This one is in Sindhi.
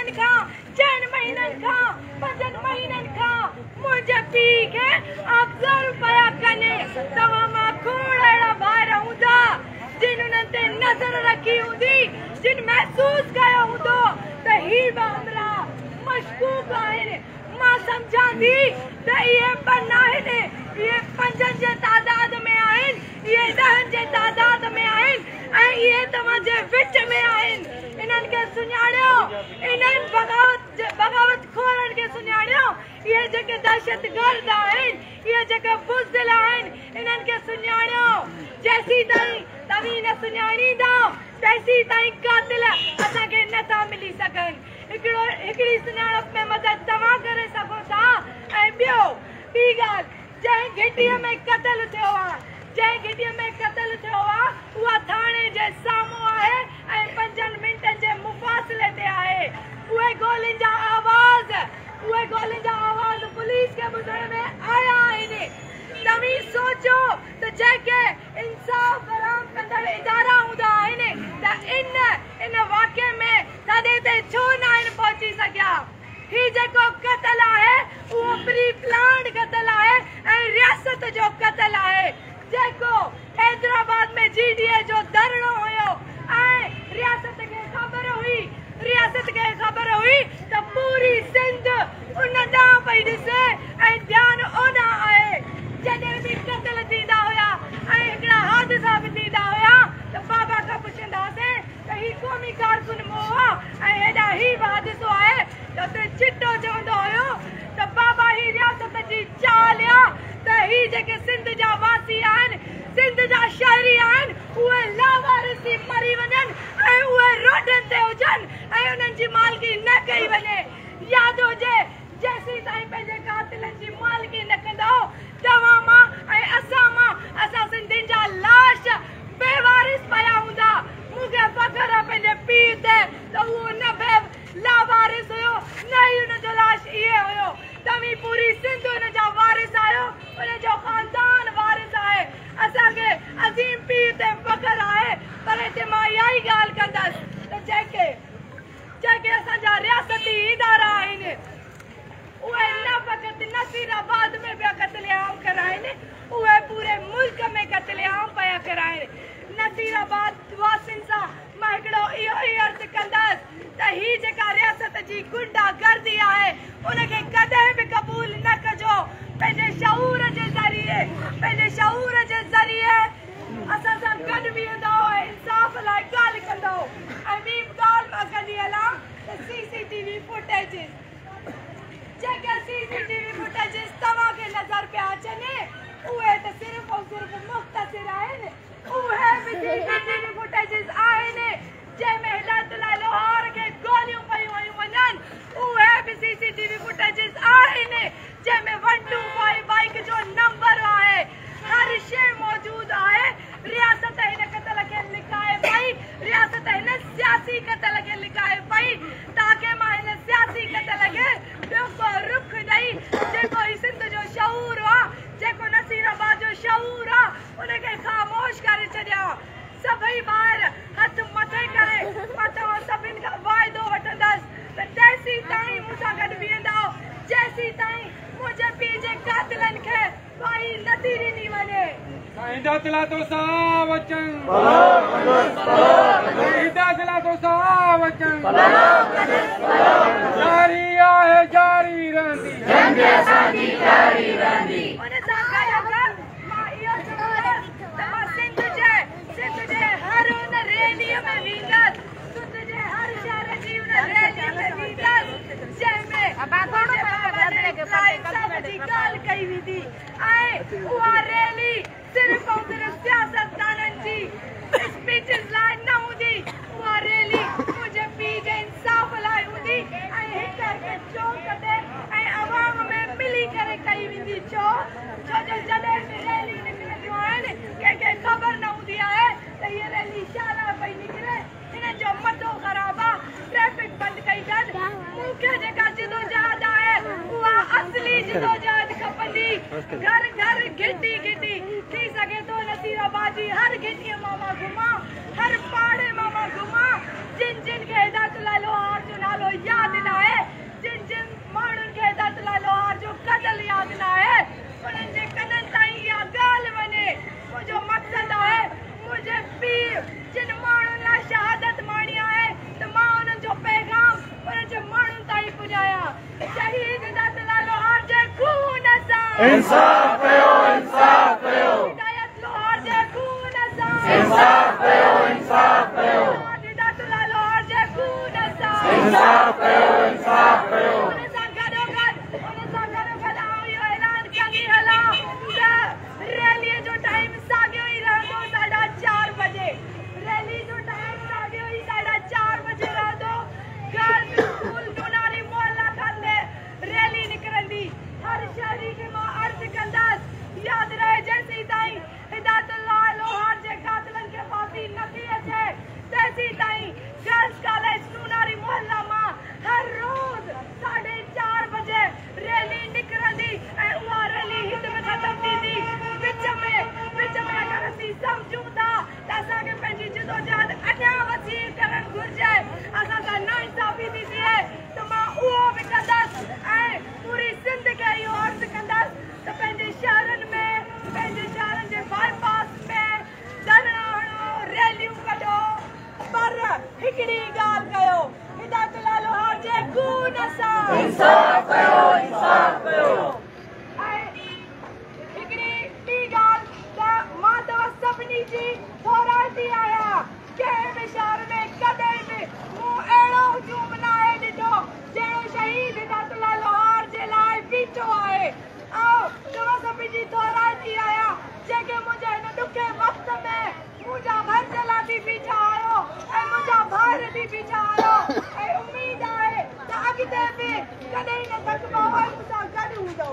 مهينن کان، چئن مهينن کان، پنجن مهينن کان منهنجي پيء کي آبزرو پيا ڪن. توهان مان کوڙ اهڙا ڀائر هوندا جن انهن تي نظر رکي هوندي، جن محسوس ڪيو هوندو ته هي ٻه همراهه مشڪوڪ آهن. مان سمجهان ٿي ته اهي ٻه ناهن، اهي پنجن جي تعداد ۾ آهن، اهي ڏهن جي تعداد ۾ آهن ۽ اهي توهان جي وچ ۾ آهن. انهن کي سڃاڻيو، انهن بغاوت خورن کي سڃاڻيو، اهي جيڪي دهشتگرد آهن، اهي جيڪي بزدل آهن، انهن کي سڃاڻيو. جيسيتائين توهين نه سڃاڻيندا، تيسيتائين قاتل اسان کي نه ٿا ملي سگهن. هڪڙو هڪڙي سڃاڻپ ۾ مدد توهان ڪري سگهو ٿا ۽ ٻيو ٻي ڳالهه، جنهن گهٽيء ۾ قتل ٿيو آ، جنهن گهٽيء ۾ قتل ٿيو آ، اها ٿاڻي جي سامهون آهي ۽ پنجن منٽن جي مفاصلي تي آهي. اهي گولين جا آواز، اهي گولين جا آواز پوليس کي ٻڌڻ ۾ آيا آهن. توهين سوچيو ته جيڪي انصاف فراهم ڪندڙ ادارا هوندا آهن ته ان ان واقعي ۾ ٿڏي تي ڇو ناهن پهچي سگهيا؟ هي جيڪو قتل آهي اهو پري پلانڊ قتل آهي ۽ رياست جو قتل آهي. جيڪو حيدرآباد ۾ جي ڊي اي جو ڌرڻو هيو ۽ رياست کي خبر هئي، رياست کي خبر هئي ته پوري سنڌ ان ڏانهن پئي ڏسي ۽ ڌيان اوڏانهن آهي. جڏهن به قتل ٿيندا هيا ۽ هڪڙا حادثا به ٿيندا هيا ته بابا کان پڇندا هئاسين ته هي قومي ڪارڪن مئو آ ۽ هيڏانهن هي به حادثو آهي ته اتي چٽو چوندو هيو ته بابا هي رياست جي چال آ ته هي جيڪي سنڌ جا واسي آهن، سنڌ جا شهري آهن، اهي لاوارث ٿي مري وڃن ۽ اهي روڊن تي هجن ۽ انهن جي مالڪي نه ڪئي وڃي. ياد هجي جيسيتائين پنهنجي قاتلن جي مالڪي نه ڪندؤ، توهان مان ۽ اسان مان، اسان سنڌين جا لاش بي وارث پيا هوندا. مون کي فخر آ پنهنجي پيء تي ته اهو نه بي لاوارث هيو نه ئي ان جو لاش ائين هيو. توهين پوري سنڌ ان جا وارث آهيو، ان جو خاندان وارث آهي. اسان کي عظيم پيء تي فخر آهي، پر هتي مان اها ئي ڳالهه ڪندس ته جيڪي جيڪي اسان جا رياستي ادارا آهن، اهي نه فقط نصير آباد ۾ پيا قتل عام ڪرائين، اهي پوري ملڪ ۾ قتل عام پيا ڪرائين. نصير آباد واسين سان مان هڪڙو اهو ئي عرض ڪندس ته هي جيڪا رياست جي غنڊا گردي آهي، ان کي ڪڏهن به قبول نه ڪجو. پنهنجي شعور جي ذريعي، پنهنجي شعور جي ذريعي اسان سان گڏ بيهندؤ ۽ انصاف لاء ڳالهه ڪندؤ. ۽ ٻي به ڳالهه مان ڪندي هلان ته سي سي ٽي وي فوٽيجز، جيڪي سي سي ٽي وي فوٽيجز توهان کي نظر پيا اچن، اهي ته صرف ۽ صرف مختصر آهن. اهي به سي سي ٽي وي فوٽيجز آهن جنهن ۾ هدايت الله لوهار کي گوليون پيون هنيون وڃن. اهي به سي سي ٽي وي فوٽيجز آهن جنهن ۾ 125 بائيڪ جو نمبر آهي. هر شيء موجود آهي. رياست هن قتل کي لڪائي پئي، رياست هن سياسي قتل کي لڪائي پئي. تاڪه مان هن سياسي قتل کي ٻيو ڪو رخ ڏئي، جيڪو هي سنڌ جو شعور آ، جيڪو نصير آباد جو شعور آ، ان کي خاموش ڪري ڇڏيان. سڀئي ڀائر هٿ مٿي ڪري مان توهان سڀن کان واعدو وٺندس ته تيسيتائين مون سان گڏ بيهندؤ، جيسيتائين منهنجي پيء جي قاتلن کي ڦاهي نه ٿي ڏني وڃي. سائين داخلا توسان وچن، داخلا توسان وچن، جاري آهي جاري رهندي، جنگ اسان جي جاري رهندي. ان سان گڏوگڏ مان اهو چوندس ته مان سنڌ جي سنڌ جي هر ان ريليء ۾ ويندس، سنڌ جي هر شهر جي ان ريليء ۾ ويندس جنهن ۾ منهنجي بابا جي لاء انصاف جي ڳالهه ڪئي ويندي ۽ اها ريلي صرف ۽ صرف سياستدانن جي اسپيچز لاء نه هوندي، اها ريلي منهنجي پيء جي انصاف لاء هوندي ۽ هڪ هڪ چوڪ تي ۽ عوام ۾ ملي ڪري ڪئي ويندي. ڇو؟ ڇو جو جڏهن به ريليون نڪرنديون آهن، ڪنهن کي خبر نه هوندي آهي ته هيء ريلي ڇا لاء پئي نڪري، هنن جو مٿو خراب آ، ٽريفڪ بند ڪئي اٿن. مون کي جيڪا جدوجهد آهي، اها اصلي جدوجهد کپندي، گهر گهر، گهٽي گهٽي، ٿي سگهي ٿو نصير آباد جي هر گهٽيء مان مان گهمان، هر پاڙي مان مان گهمان، جن جن کي هدايت الله لوهار جو نالو ياد سان انصاف ڪيو، انصاف ڪيو۔ هدايت لوهار جي خون سان انصاف ڪيو، انصاف ڪيو۔ هدايت الله لوهار جي خون سان انصاف ڪيو، انصاف ڪيو۔ ان سان گڏوگڏ، ان سان گڏوگڏ آئون اهو اعلان ڪندي هلان ته ريليء جو ٽائيم ساڳيو ئي رهندو، 4:30 بجي۔ ريلي جو ٽائيم ساڳيو ئي 4:30 بجي رهندو۔ گرلز اسڪول نوناري محلا کان ريلي نڪرندي۔ هر شهري کي مان عرض ڪندس، ياد رهي، جيسين تائين هدايت الله لوهار جي قاتلن کي ڦاسي نٿي اچي، تيسين تائين گرلز ڪاليج نوناري محلا مان هر روز 4:30 بجي ريلي نڪرندي ۽ اها ريلي هت ۾ ختم ٿيندي۔ وچ ۾ اگر اسين سمجهون ٿا ته اسان کي پنهنجي جدوجهد اڃا وسيع ڪرڻ گهرجي، اسان سان ناانصافي ٿي ٿئي، ته مان اهو به ڪندس ۽ پوري سنڌ کي اهو عرض ڪندس ته پنهنجي شهرن ۾، پنهنجي شهرن جي باءِ پاس ۾ ڌرڻا هڻو، ريليون ڪڍو، پر هڪڙي ڳالهه ڪيو، هدايت الله لوهار جي خون سان انصاف ڪيو، انصاف ڪيو۔ ۽ هڪڙي ٻي ڳالهه ته مان توهان سڀني جي ٿورائتي آهيان۔ ڪنهن به شهر ۾ ڪڏهن به مون اهڙو هجوم ناهي ڏٺو جهڙو شهيد هدايت الله لوهار جي لاءِ بيٺو آهي۔ آئون توهان سڀني جي ٿورائتي آهيان جيڪي منهنجي هن ڏکي وقت ۾ منهنجا ڀرجهلا ٿي بيٺا آهيو ۽ منهنجا ڀائر ٿي بيٺا آهيو، ۽ اميد آهي ته اڳتي به ڪڏهن نه ٿڪبو ۽ مون سان گڏ هوندو۔